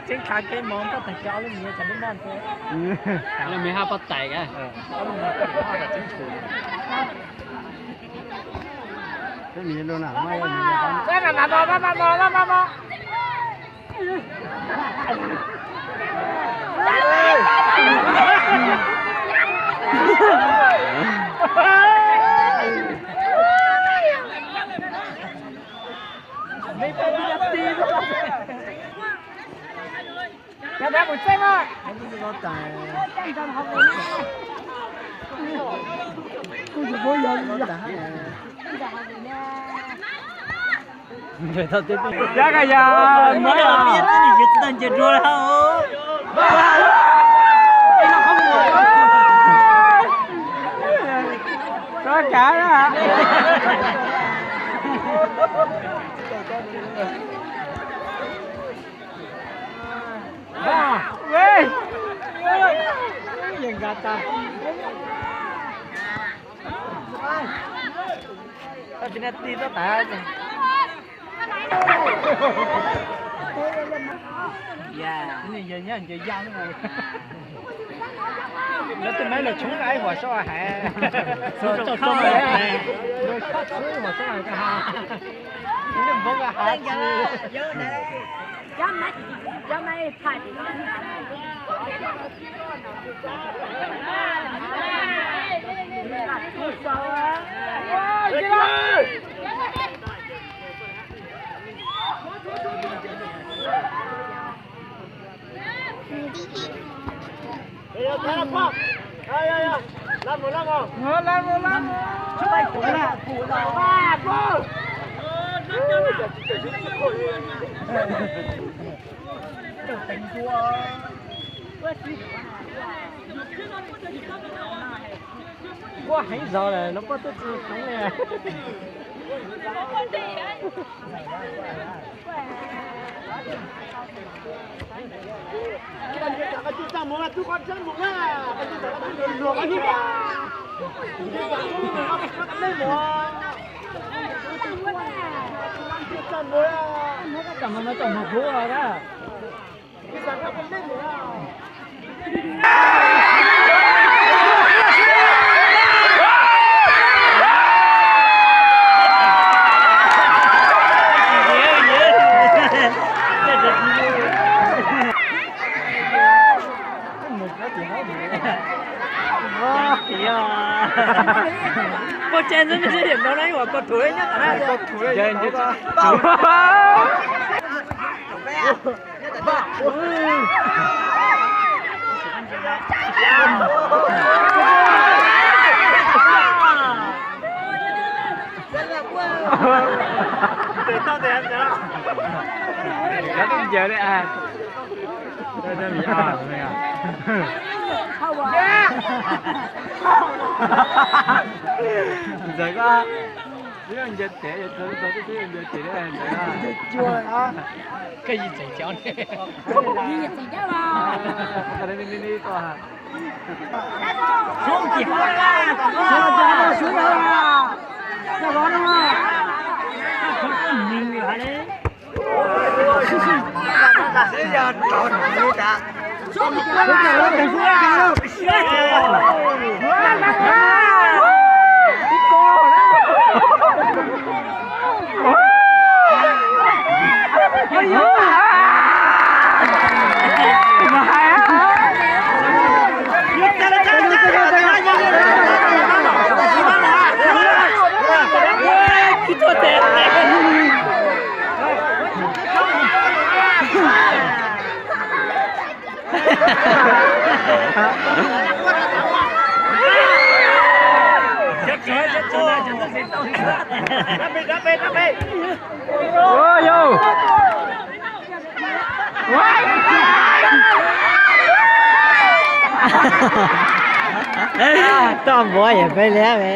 Tseeb khav kev mov koj tag cov lub mis cov lub noj thiab. Lub mis haj poj tais ka. Cab ka yas, txij li yus tsis tau nce dua lawm. Txhob kav na. Yeej nkag tag. Tau tsis nag ti txog tas. Yog nyob nce yaj. Lawv tus maiv los tshoob ib huam soj hais. Tshoob tshoob ib huam soj hais. Npov hav tsi. Nquab heev zog lawm, lub pob twb tsis hloov li. Tam no no tau mus huv os. Koj tsev ntxwv ntshe yam no na, ua koj thuv nyob tas na. Ntxawm ko, twb nce tes, twb nce tes, ntxawm ko. Koj yim tseem cov ne. Toj npuav yam peb liab me.